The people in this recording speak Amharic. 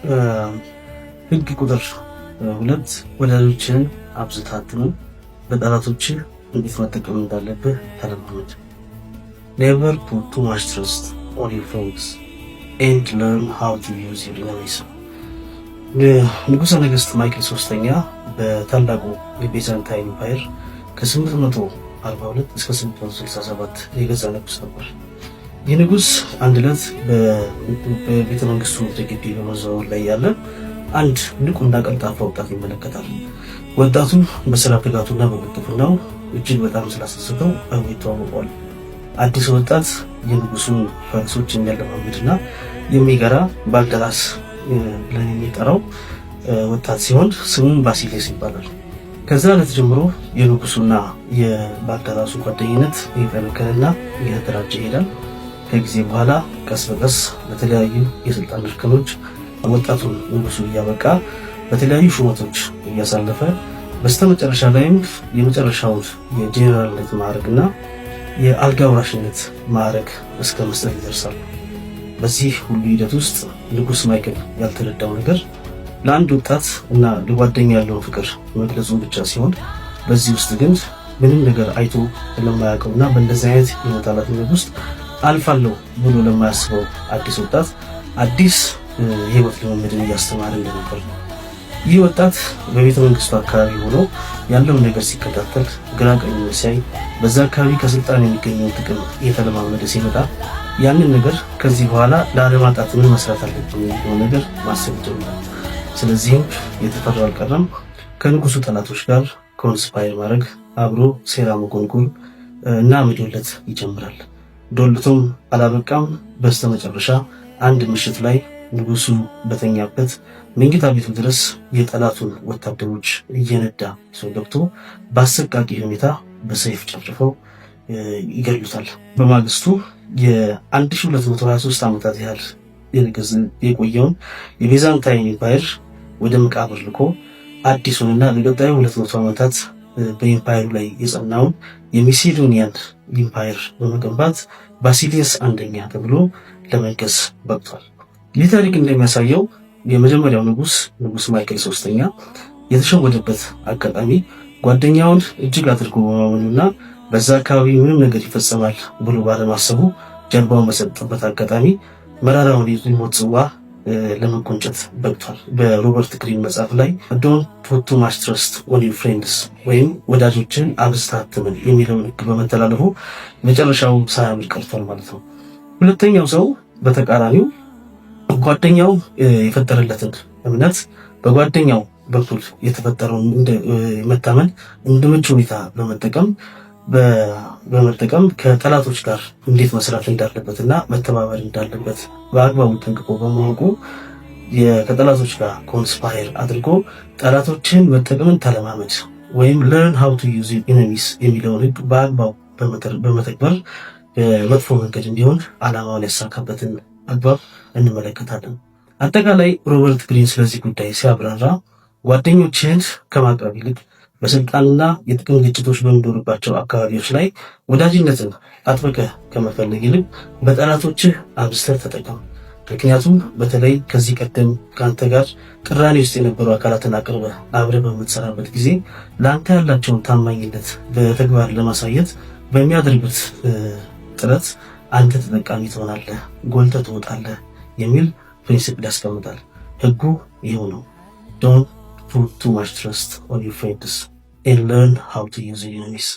ህግ ቁጥር 2፣ ወዳጆችህን አብዝተህ አትመን፣ በጠላቶችህ እንዴት መጠቀም እንዳለብህ ተለማመድ። Never put too much trust on your friends and learn how to use your enemies። ንጉሠ ነገሥት ማይክል ሶስተኛ በታላቁ የቤዛንታይን empire ከ842 እስከ 867 የገዛ ንጉሥ ነበር። ይህ ንጉሥ አንድ ዕለት በቤተ መንግስቱ ግቢ በመዘዋወር ላይ ያለ አንድ ንቁና ቀልጣፋ ወጣት ይመለከታል። ወጣቱ በስራ ትጋቱና በቅልጥፍናው እጅግ በጣም ስላስደሰተው ቀርቦ ይተዋወቀዋል። አዲሱ ወጣት የንጉሱን ፈረሶች የሚያለማምድና የሚገራ ባልደራስ ብለን የሚጠራው ወጣት ሲሆን ስሙም ባሲሌስ ይባላል። ከዛ ዕለት ጀምሮ የንጉሱና የባልደራሱ ጓደኝነት እየጠነከረና እየተደራጀ ይሄዳል። ከጊዜ በኋላ ቀስ በቀስ በተለያዩ የስልጣን እርከኖች ወጣቱን ንጉሱ እያበቃ፣ በተለያዩ ሹመቶች እያሳለፈ፣ በስተመጨረሻ ላይም የመጨረሻውን የጄኔራልነት ማዕረግና የአልጋ ወራሽነት ማዕረግ እስከ መስጠት ይደርሳል። በዚህ ሁሉ ሂደት ውስጥ ንጉስ ማይክል ያልተረዳው ነገር ለአንድ ወጣት እና ለጓደኛ ያለውን ፍቅር መግለጹን ብቻ ሲሆን፣ በዚህ ውስጥ ግን ምንም ነገር አይቶ ለማያውቀው እና በእንደዚህ አይነት የህይወት ኃላፊነት ውስጥ አልፋለሁ ብሎ ለማያስበው አዲስ ወጣት አዲስ የህይወት ልምምድን እያስተማረ እንደነበር ነው። ይህ ወጣት በቤተ መንግስቱ አካባቢ ሆኖ ያለውን ነገር ሲከታተል፣ ግራ ቀኙን ሲያይ፣ በዛ አካባቢ ከስልጣን የሚገኘውን ጥቅም እየተለማመደ ሲመጣ ያንን ነገር ከዚህ በኋላ ላለማጣት ምን መስራት አለብኝ የሚለው ነገር ማሰብ ይጀምራል። ስለዚህም የተፈራው አልቀረም። ከንጉሱ ጠላቶች ጋር conspire ማድረግ፣ አብሮ ሴራ መጎንጎን እና መዶለት ይጀምራል። ዶልቶም አላበቃም። በስተመጨረሻ አንድ ምሽት ላይ ንጉሱ በተኛበት መኝታ ቤቱ ድረስ የጠላቱን ወታደሮች እየነዳ ሰው ገብቶ በአሰቃቂ ሁኔታ በሰይፍ ጨፍጭፈው ይገሉታል። በማግስቱ የ1223 ዓመታት ያህል የቆየውን የቤዛንታይን empire ወደ መቃብር ልኮ አዲሱንና ለቀጣዩ 200 ዓመታት በ empire ኡ ላይ የጸናውን የ Macedonian empire በመገንባት ባሲሊየስ አንደኛ ተብሎ ለመንገስ በቅቷል። ይህ ታሪክ እንደሚያሳየው የመጀመሪያው ንጉስ፣ ንጉስ ማይክል ሶስተኛ፣ የተሸወደበት አጋጣሚ ጓደኛውን እጅግ አድርጎ በማመኑና በዛ አካባቢ ምንም ነገር ይፈጸማል ብሎ ባለማሰቡ ጀርባውን በሰጠበት አጋጣሚ መራራውን የሞት ጽዋ ለመጎንጨት በቅቷል። በሮበርት ግሪን መጽሐፍ ላይ "Don't put too much trust on your friends" ወይም ወዳጆችን አብዝተህ አትመን የሚለውን ሕግ በመተላለፉ መጨረሻው ሳያምር ቀርቷል ማለት ነው። ሁለተኛው ሰው በተቃራኒው ጓደኛው የፈጠረለትን እምነት፣ በጓደኛው በኩል የተፈጠረውን መታመን እንደ ምቹ ሁኔታ በመጠቀም ከጠላቶች ጋር እንዴት መስራት እንዳለበት እና መተባበር እንዳለበት በአግባቡ ጠንቅቆ በማወቁ ከጠላቶች ጋር conspire አድርጎ ጠላቶችን መጠቀምን ተለማመድ ወይም "learn how to use enemies" የሚለውን ህግ በአግባቡ በመተግበር በመጥፎ መንገድ እንዲሆን ዓላማውን ያሳካበትን አግባብ እንመለከታለን። አጠቃላይ ሮበርት ግሪን ስለዚህ ጉዳይ ሲያብራራ ጓደኞችህን ከማቅረብ ይልቅ በስልጣንና የጥቅም ግጭቶች በሚኖሩባቸው አካባቢዎች ላይ ወዳጅነትን አጥብቀህ ከመፈለግ ይልቅ በጠላቶችህ አብዝተህ ተጠቀም። ምክንያቱም በተለይ ከዚህ ቀደም ከአንተ ጋር ቅራኔ ውስጥ የነበሩ አካላትን አቅርበህ አብረህ በምትሰራበት ጊዜ ለአንተ ያላቸውን ታማኝነት በተግባር ለማሳየት በሚያደርጉት ጥረት አንተ ተጠቃሚ ትሆናለህ፣ ጎልተህ ትወጣለህ የሚል principle ያስቀምጣል። ህጉ ይኸው ነው። Don't put too much trust on your friends and learn how to use your enemies.